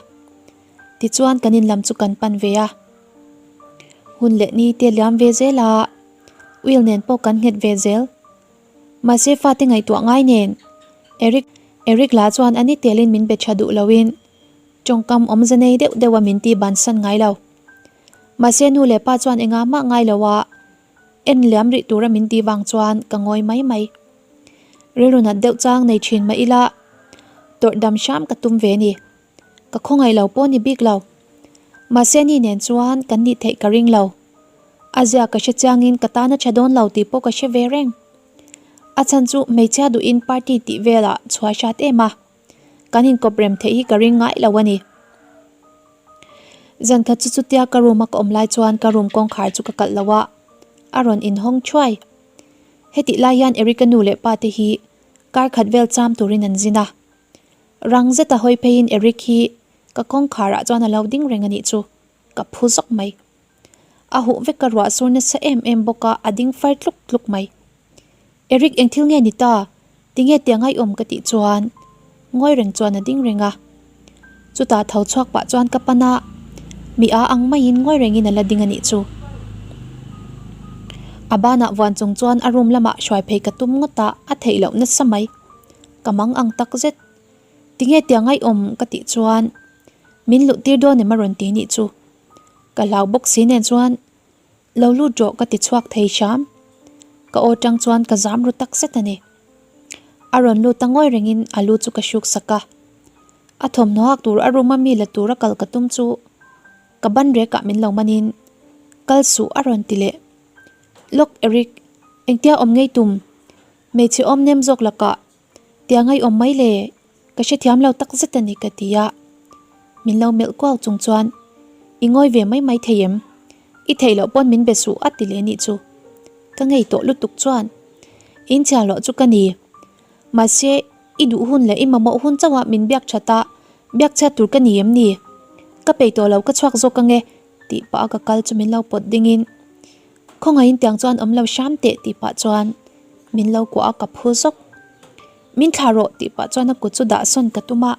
Tichuan kan in lam chu kan pan ve a. Hun leh ni te liam ve zel a, Will nen pawh kan nghet ve zel. Mahse fate ngaihtuah ngai nen Eric Eric lah chuan ani telin min be tha duh loin tawngkam awmze nei deuh deuh a min tih bansan ngai lo. Mahse nu leh pa chuan engah mah ngai lo a en liam rih tura min tih vang chuan ka ngawi mai mai. Rilru nat deuh chang nei thin mah ila tawrh dam hram ka tum ve ni. Ka khawngaih lo pawh ni bik lo. Mahse ni nen chuan kan nih theih ka ring lo. A zia ka hre chiangin ka tan a tha dawn lo tih pawh ka hre ve reng. A chhan chu hmeichhia duhin party tih velah chhuah hrat em a, kan inkawp rem theih hi ka ring ngai lo a ni. Zan khat chu chutia ka room a ka awm lai chuan ka room kawngkhar chu ka kalh lo a, a rawn inhawng thuai. Hetih lai hian Eric-a nu leh pa te hi kar khat vel cham turin an zin a. Rang zeta hawi pheiin Eric hi ka kawngkhar ah chuan a lo ding reng a nih chu, ka phu zawk mai. A huh vek ka ruah sur nasa em em bawk a, a ding far tluk tluk mai. Eric eng thil nge ni ta? Tinge tiang a i awm ka tih chuan ngawi reng chuan a ding reng a. Chutah tho chhuak pah chuan ka pan a, mi a ang maiin ngawi rengin a la ding a nih chu. A banah vuan chung chuan a room lamah hruai phei ka tum ngawt a, a theih loh nasa mai. Ka mang ang tak zet. Tinge tiang a i awm ka tih chuan min luh tir dawn em a rawn ti nih chu. Ka hlau bawk si nen chuan lo lut rawh ka ti chhuak thei hram. Ka aw tang chuan ka zam ru tak zet a ni. A rawn lut a ngawi rengin a lu chu ka hruk sak a. A thawmhnaw hak tur a room a mi la tur a kal ka tum chu ka ban rekah min lo manin kal suh a rawn ti leh. Lawk Eric, engtia awm ngei tum? Hmeichhe awm nem zawk lakah Tiang a i awm mai le, ka hrethiam lo tak zet a ni ka ti a. Min lo melh kuau chung chuan, I ngawi ve mai mai thei em? I theih loh pawn min be suh a ti leh nih chu. Ka ngei tawh lutuk chuan, In chhiar loh chu ka ni. Mahse, i duh hun leh i mamawh hun chauh ah min biak that a, biak chhiat tur ka ni em ni? Ka peih tawh lo ka chhuak zawk ange tih pah a ka kal chu min lo pawt ding in, Khawngaihin tiang chuan awm lo hram teh tih pah chuan min lo kuah a ka phu zawk. Min thlah rawh tih pah chuan a kut chu dah sawn ka tum a,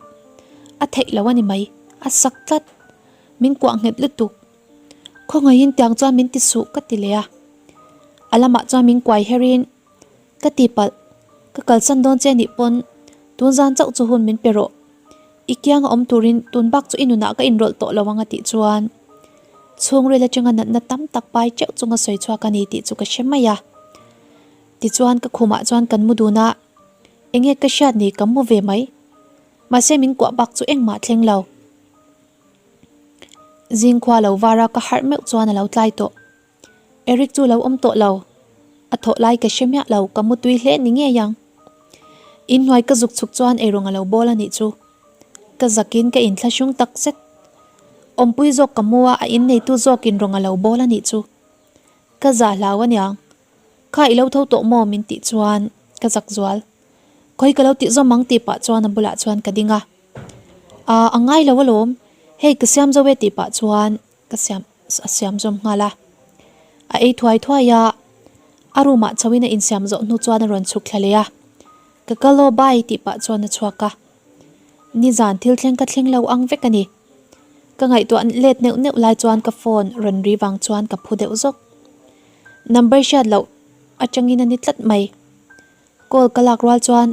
a theih lo a ni mai, a sak tlat. Min kuah nghet lutuk. Khawngaihin tiang chuan min ti suh ka ti leh a. A lamah chuan min kuai her in ka ti palh, ka kalsan dawn che nih pawn tun zan chauh chu hun min pe rawh. I kianga awm turin tun bak chu i nunah ka inrawlh tawh lo ang a tih chuan chhungril atanga natna tam tak pai teuh chunga sawi chhuak a ni tih chu ka hre mai a. Tichuan ka khumah chuan kan mu dun a, enge ka hriat ni ka mu ve mai. Mahse min kuah bak chu engmah thleng lo. Zingkhua lo vara ka harh meuh chuan a lo tlai tawh. Eric chu lo awm tawh lo. A thawh lai ka hre miah lo, ka mu tui hle ni ngei ang. Inhnuai ka zuk chhuk chuan eirawng a lo bawl a nih chu. Ka zakin ka inthlahrung tak zet. Awmpui zawk ka mu a, a inneitu zawkin rawng a lo bawl a nih chu. Ka zah hlau aniang. Kha i lo tho tawh maw min tih chuan ka zak zual. Khawi ka lo tih zawm ang tih pah chuan a bulah chuan ka ding a. Aa a ngai lo alawm, hei ka siam zo e tih pah chuan ka siam a siam zawm nghal a. A ei thuai thuai a, a room ah chho in a insiam zawh hnu chuan a rawn chhuk thla leh a. Ka kal aw bye tih pah chuan a chhuak a. Nizan thil thleng ka thleng lo ang vek a ni. Ka ngaihtuah let neuh neuh lai chuan ka phone rawn ri vang chuan ka phu deuh zawk. Number hriat loh atangin a ni tlat mai. Call ka lak rual chuan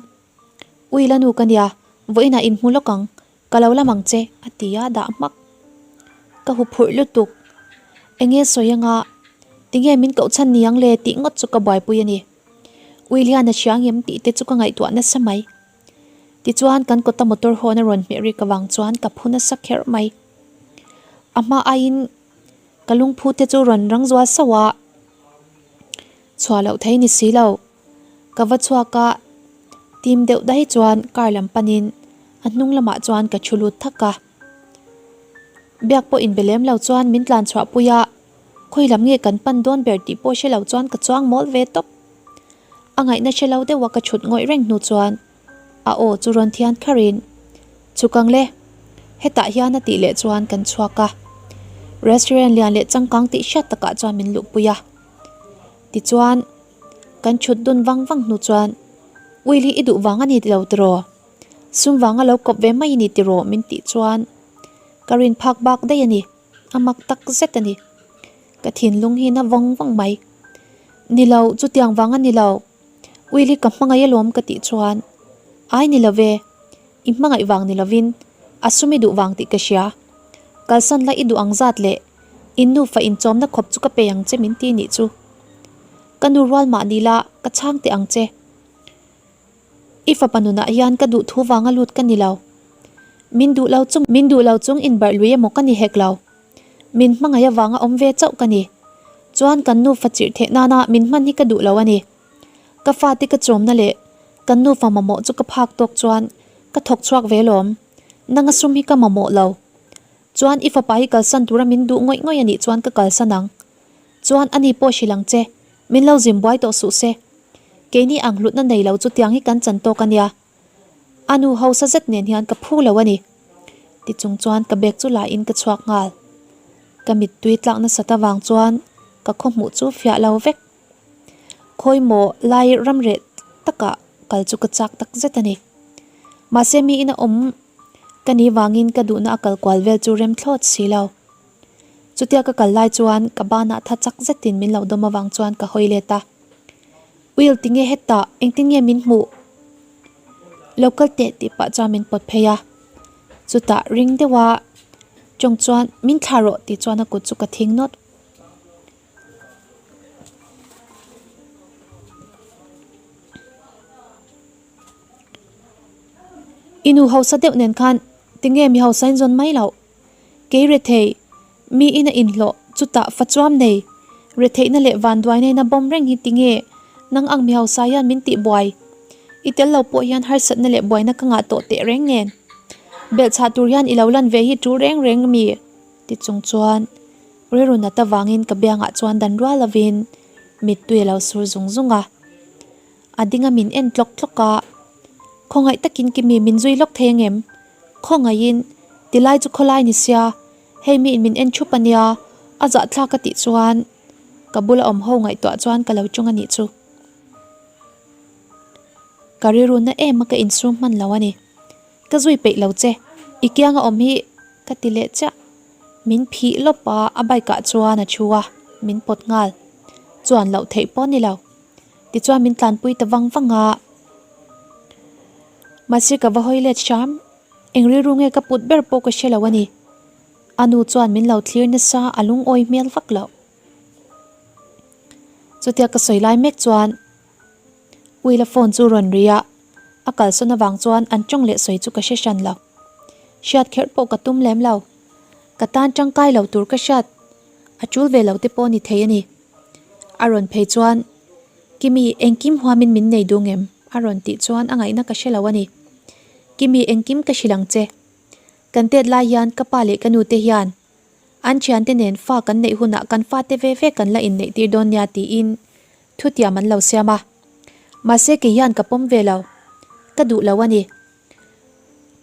Ui la nu ka nia, vawiinah inhmu lawk ang, ka lo lam ang che a ti a dah hmak. Ka hu phurh lutuk. Enge sawi anga tinge min koh chhan ni ang le tih ngawt chu ka buaipui a ni. Ui lian a hria ngem tih te chu ka ngaihtuah nasa mai. Tichuan kan kawta motor hawn a rawn hmeh rik avang chuan ka phu nasa kherh mai. A hma aiin ka lungphu te chu rawn rang zual sauh a, chhuah loh thei ni si lo. Ka va chhuak a, tim deuh daih chuan car lam panin a hnung lamah chuan ka thu lut thak a. Biak pawh inbe lem lo chuan min tlan chhuah pui a, khawi lam nge kan pan dawn ber tih pawh hre lo chuan ka chuang mawl ve tawp. A ngaihna hre lo deuha ka thut ngawih reng hnu chuan a aw chu rawn thian kharin, Chhuk ang le, hetah hian a tih leh chuan kan chhuak a. Restaurant lian leh changkang tih hriat takah chuan min luhpui a. Tichuan, kan thut dun vang vang hnu chuan, Will hi i duh vang a ni lo tiraw? Sum vanga lo kawp ve mai i ni tiraw min tih chuan ka rin phak bak daih a ni, a mak tak zet a ni. Ka thinlung hi na vawng vawng mai. Ni lo, chutiang vang a ni lo. Will hi ka hmangaih alawm ka tih chuan ai ni lo ve, i hmangaih vang ni lovin a sum i duh vang tih ka hria. Kalsan la i duh ang zat leh in nufa inchawmna khawp chu ka pe ang che min ti nih chu. Ka nu rual mah ni la ka chhang teh ang che. I fapa nunah hian ka duh thu vanga lut ka ni lo. Min duh lo chung min duh lo chung inbarh lui emaw ka ni hek lo. Min hmangaih avanga awm ve chauh ka ni. Chuan kan nufa chirh theih nana min hman hi ka duh lo a ni. Ka fate ka chawmna leh kan nufa mamawh chu ka phak tawk chuan ka thawk chhuak ve lawm. Nanga sum hi ka mamawh lo. Chuan i fapa hi kalsan tura min duh ngawih ngawih a nih chuan ka kalsan ang. Chuan ani pawh hrilh ang che, min lo zin buai tawh suh se. Keini ang hlutna nei lo chu tiang hi kan chan tawk a nia. A nu hausa zet nen hian ka phu lo a ni. Ti chung chuan ka bag chu la in ka chhuak nghal. Ka mittui tlak nasat avang chuan ka khaw hmuh chu fiah lo vek. Khawi maw lai ram reh takah kal chu ka chak tak zet a ni. Mahse mi ina awm ka ni vangin ka duhna a kal kual vel chu rem thlawt si lo. Chutia ka kal lai chuan ka banah tha chak zetin min lo dawm avang chuan ka hawi let a. Will tinge hetah engtin nge min hmuh? Lo kal teh tih pah chuan min pawt phei a. Chutah ring deuha tawng chuan min thlah rawh tih chuan a kut chu ka thing nawt. I nu hausa deuh nen khan tinge mi hausa in zawn mai loh? Kei rethei, mi ina inhlawh, chutah fa chuam nei, retheihna leh vanduaina ina bawm reng hi tinge nang ang mi hausa hian min tih buai? I tel lo pawh hian harsatna leh buaina ka ngah tawh teh reng nen. Belhchhah tur hian i lo lan ve hi tul reng reng mi? Ti chung chuan rilru nat avangin ka biangah chuan dan rual lovin mittui a lo sur zung zung a. A dinga min en tlawk tlawk a, Khawngaih takin Kimi min zui lawk thei angem? Khawngaihin, tilai chu khawlai ni sia, hei miin min en thup a nia, a zahthlak a tih chuan ka bula awm ho ngaihtuah chuan ka lo tung a nih chu. Ka rilru na em a ka insum hman lo a ni. Ka zui peih lo che, i kianga awm hi ka ti leh chiah. Min phih lawp a, a bike ah chuan a thu a, min pawt nghal. Chuan loh theih pawh a ni lo. Tichuan min tlanpui ta vang vang a. Mahse ka va hawi let hram, eng rilru nge ka put ber pawh ka hre lo a ni. A nu chuan min lo thlir nasa a lungawi hmel vak loh. Chutia ka sawi lai mek chuan Will-a phone chu rawn ri a, a kalsawn avang chuan an tawng leh sawi chu ka hre hran lo. Hriat kherh pawh ka tum lem lo. Ka tan tangkai lo tur ka hriat a tul ve lo te pawh a ni thei a ni. A rawn phei chuan Kimi engkim huamin min nei dung em? A rawn tih chuan a ngaihna ka hre lo a ni. Kimi engkim ka hrilh ang che. Kan tet lai hian ka pa leh ka nu te hian an thiante nen fa kan neih hunah kan fate ve ve kan la inneih tir dawn nia tiin thutiam an lo siam a. Mahse kei hian ka pawm ve lo. Ka duh lo a ni.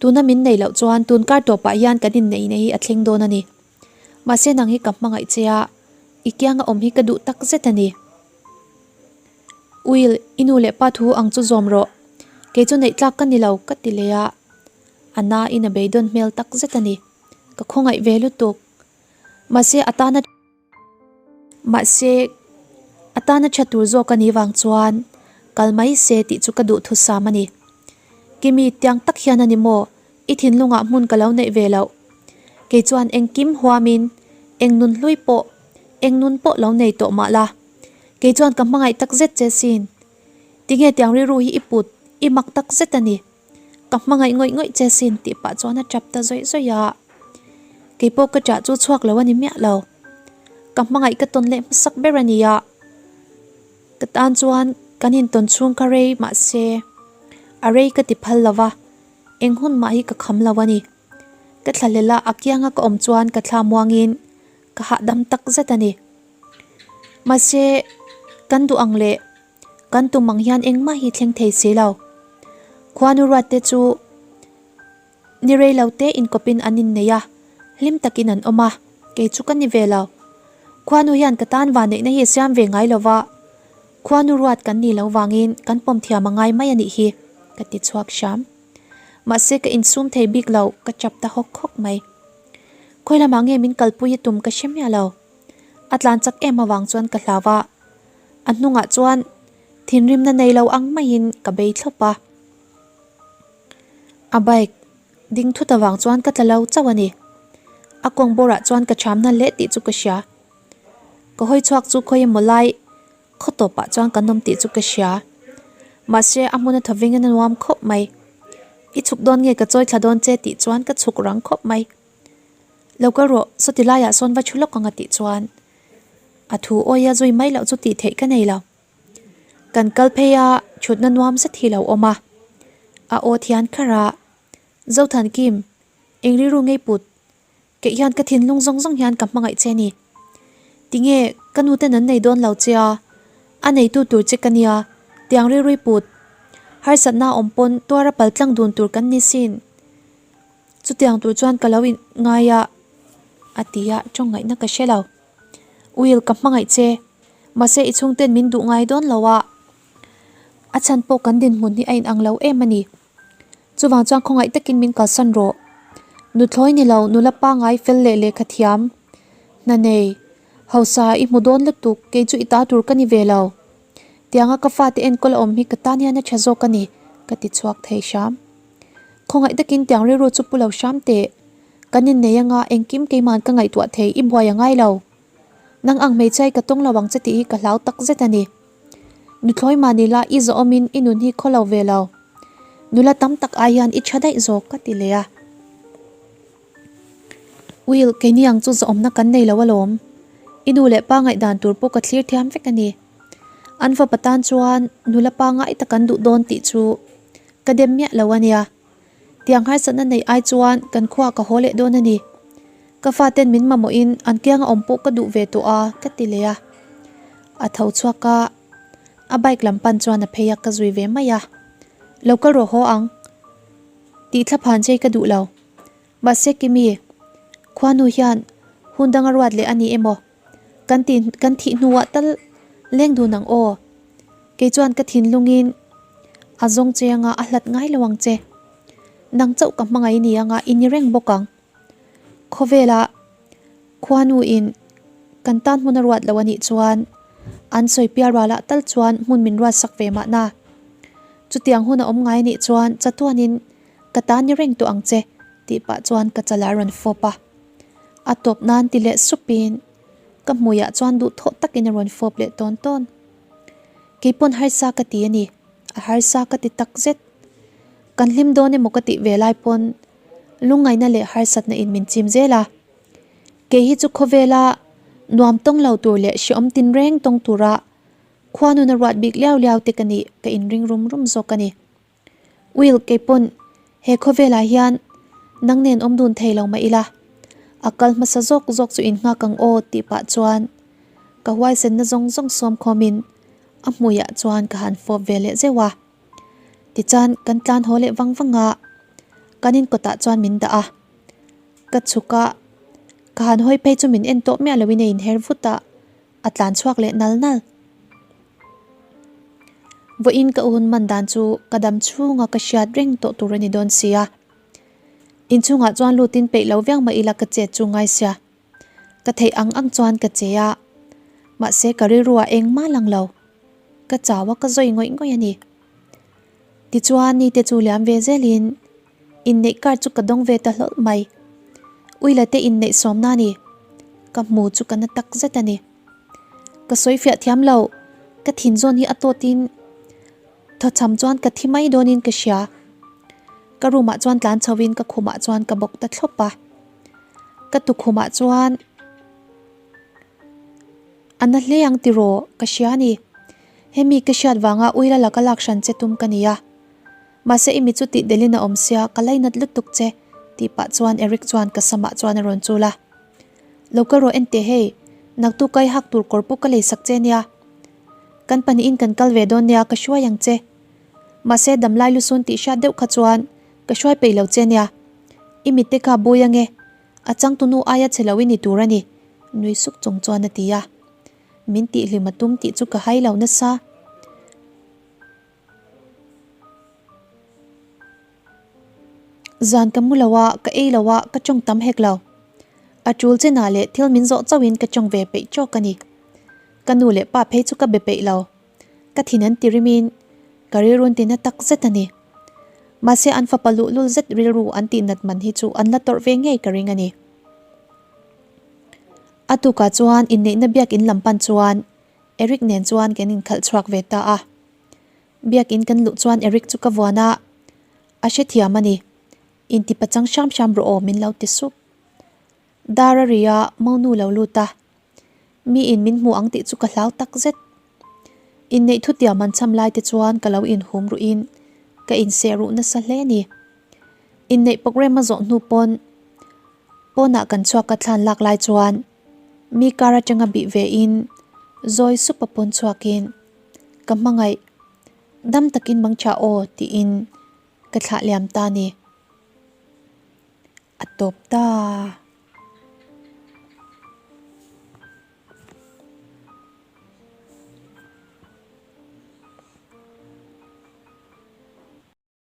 Tuna min nei loh chuan tun kar tawpah hian kan inneihna hi a thleng dawn a ni. Mahse nang hi ka hmangaih che a, i kianga awm hi ka duh tak zet a ni. Will, i nu leh pa thu ang chu zawm rawh. Kei chu neih tlak ka ni lo, ka ti leh a. A na in a beidawn hmel tak zet a ni. Ka khawngaih ve lutuk. Mahse a tana Mahse a tana tha tur zawk a nih vang chuan kal mai se tih chu ka duh thusam a ni. Kimi, tiang tak hian a ni maw? I thinlungah hmun ka lo neih ve loh. Kei chuan engkim huamin eng nun hlui pawh, eng nun pawh lo nei tawh mah la. Kei chuan ka hmangaih tak zet che sin. Tinge tiang rilru hi i put, i mak tak zet a ni. Ka hmangaih ngawih ngawih che sin tih pah chuan a tap ta zawih zawih a. Kei pawh ka ṭah chu chhuak lo a ni miah lo. Ka hmangaih ka tawn leh hmasak ber a ni a. Ka tan chuan kan intawn chhung kha rei mahse a rei ka ti phal lo va. Eng hun mah hi ka kham lo a ni. Ka thlahlel a, a kianga ka awm chuan ka thla muangin ka hahdam tak zet a ni. Mahse, kan duh ang leh kan tum ang hian engmah hi thleng thei si lo. Khuanu ruatte chu ni rei lo te inkawpin an innei a, hlim takin an awm a, kei chu ka ni ve lo. Khuanu hian ka tan vanneihna hi a siam ve ngai lo va, Khuanu ruat kan nih loh vangin kan pawm thiam a ngai mai a nih hi, ka ti chhuak hram. Mahse ka insum thei bik lo, ka chap ta hawk hawk mai. Khawi lamah nge min kalpui a tum ka hre miah lo. A tlan chak em avang chuan ka hlau a, a hnungah chuan thinrimna nei lo ang maiin ka bei thlawp a. A bike ding thut avang chuan ka tla lo chauh a ni. A kawng bawrah chuan ka thamna hle tih chu ka hria. Ka hawi chhuak chu khawi emaw lai khaw tawpah chuan kan awm tih chu ka hria. Mahse a hmun a thaw veng in a nuam khawp mai. I chhuk dawn nge ka chawi thla dawn che tih chuan ka chhuk rang khawp mai. Lo kal rawh, sawti laiah sawn va thu lawk ang a tih chuan a thu awia zui mai loh chu tih theih ka nei lo. Kan kal phei a, thutna nuam zet hi lo awm a. A aw thian kharh a, Zothan Kim, eng rilru ngei put? Kei hian ka thinlung zawng zawng hian ka hmangaih che ni. Tinge ka nu ten an nei dawn lo che a, a neitu tur che ka nia, tiang rilrui put. Harsatna awm pawn tuara paltlang dun tur kan ni sin. Chutiang tur chuan ka lo in ngai a, a ti a, tawng ngaihna ka hre lo. Will, ka hmangaih che. Mahse i chhungten min duh ngai dawn lo a, a chhan pawh kan dinhmun hi a inang lo em a ni. Chuvang chuan khawngaih takin min kalsan rawh. Nuthlawi ni lo, nula pangai fel leh lehkha thiam. Hna nei, hausa i hmu dawn lutuk, kei chu i ta tur ka ni ve lo. Tianga ka fate enkawl a awm hi ka tan hian a tha zawk a ni, ka ti chhuak thei hram. Khawngaih takin tiang rilru chu pu lo hram teh. Kan innei anga engkim keiman ka ngaihtuah thei i buai a ngai lo. Nang ang hmeichhia hi ka tawng lo ang che tih hi ka hlau tak zet a ni. Nuthlawi mah ni la i zawhawmin i nun hi khaw lo ve lo. Nula tam tak ai hian i tha daih zawk ka ti leh a. Will, keini ang chu zawhawmna kan nei lo alawm. I nu leh pa ngaihdan tur pawh ka thlir thiam vek a ni. An fapa tan chuan nula pa ngai tak an duh dawn tih chu ka dem miah lo a nia. Tiang harsatna neih ai chuan kan khuaah ka haw leh dawn a ni. Ka faten min mamawhin an kianga awm pawh ka duh ve tawh a, ka ti leh a. A tho chhuak a, a bike lam pan chuan a phei a, ka zui ve mai a. Lo kal rawh haw ang. Tih thla phan chei ka duh lo. Mahse Kimi, khuanu hian hun dang a ruat leh a ni emaw? Kan ti kan thih hnuah tal leng dun ang aw. Kei chuan ka thinlungin a zawng che anga a hlat ngai lo ang che. Nang chauh ka hmangaih ni anga i ni reng bawk ang. Khawvela khuanu in kan tan hmun a ruat lo a nih chuan an sawi pial rualah tal chuan hmun min ruat sak ve mahna. Chutiang hun a awm ngai a nih chuan chatuanin ka tan ni reng tawh ang che tih pah chuan ka chala rawn fawp a. A tawp nan ti leh supin ka hmuiah chuan duhthawh takin a rawn fawp leh tawn tawn. Keipawn harsa ka ti a ni, a harsa ka ti tak zet. Kan hlim dawn emaw ka tih ve lai pawn lungngaihna leh harsatna in min chim zel a. Kei hi chu khawvela nuam tawng lo tur leh hreawm tinreng tawng tura khuanun a ruat bik liau liau te ka nih ka inring rum rum zawk a ni. Will, keipawn he khawvelah hian nang nen awm dun thei lo mah ila, a kal hmasa zawk zawk chu innghak ang aw tih pah chuan ka huaisenna zawng zawng sawm khawmin a hmuiah chuan ka han fawp ve leh zeuh a. Tichuan kan tlan haw leh vang vang a, kan inkawtah chuan min dah a. Ka chhuk a, ka han hawi phei chu min en tawh miah loin a inher vut a, a tlan chhuak leh nal nal. Vawiin ka hun man dan chu ka dam chhunga ka hriat reng tawh tur a ni dawn si a. Inchhungah chuan lutin peih lo viau mah ila ka chet chu ngai sia. Ka theih ang ang chuan ka che a, mahse ka rilruah engmah lang lo. Ka chau a ka zawi ngawih ngawih a ni. Tichuan nite chu liam ve zelin inneih card chu ka dawng ve ta hlawlh mai. Uila te inneih sawmna a ni. Ka hmu chu ka na tak zet a ni. Ka sawi fiah thiam lo, ka thin zawn hi a tawtin thawchham chuan ka thi mai dawnin ka hria. Ka room ah chuan tlan chhoin ka khumah chuan ka bawk ta thlawp a. Ka tukhumah chuan a na hle ang tiraw ka hria a ni. Hemi ka hriat vanga uila laka lak hran che tum ka ni a. Mahse i mi chu tih delin a awm sia ka lainat lutuk che tih pah chuan Eric chuan ka samah chuan a rawn chul a. Lo kal rawh en teh hei, naktuk kai hak tur kawr pawh ka lei sak che nia. Kan pahnihin kan kal ve dawn nia ka hruai ang che. Mahse damlai lusun tih hriat deuh kha chuan ka hruai peih lo che nia. I mitte kha bui ange, a changtunu aia che lo i ni tur a ni, nui suk chung chuan a ti a. Min tihhlim a tum tih chu ka hai lo nasa. Zan ka mu lo a, ka ei lo a, ka tawng tam hek lo. A tul chenah leh thil min zawh chauhin ka tawng ve peih tawk a ni. Ka nu leh pa phei chu ka be peih lo. Ka thin an ti rimin ka rilrun tina tak zet a ni. Mahse an fapa luhlul zet rilru an tihnat man hi chu an la tawrh ve ngei ka ring a ni. A tukah chuan inneihna biakin lam pan chuan Eric nen chuan kan inkhalh chhuak ve ta a. Biakin kan luh chuan Eric chu ka vuan a, a hrethiam a ni. Inti pachang hram hram rawh aw min lo ti sup. Dar a ri a, Monu lo lut a. Mi in min hmu ang tih chu ka hlau tak zet. Inneih thutiam an cham lai te chuan ka lo inhum ruhin ka inseh ruh nasa hle a ni. Inneih programme a zawh hnu pawn pawnah kan chhuak a thlan lak lai chuan mi kar atanga bih ve in zawi sup a pawn chhuakin ka hmangaih dam takin mang tha aw tiin ka thlah liam ta a ni. A tawp ta.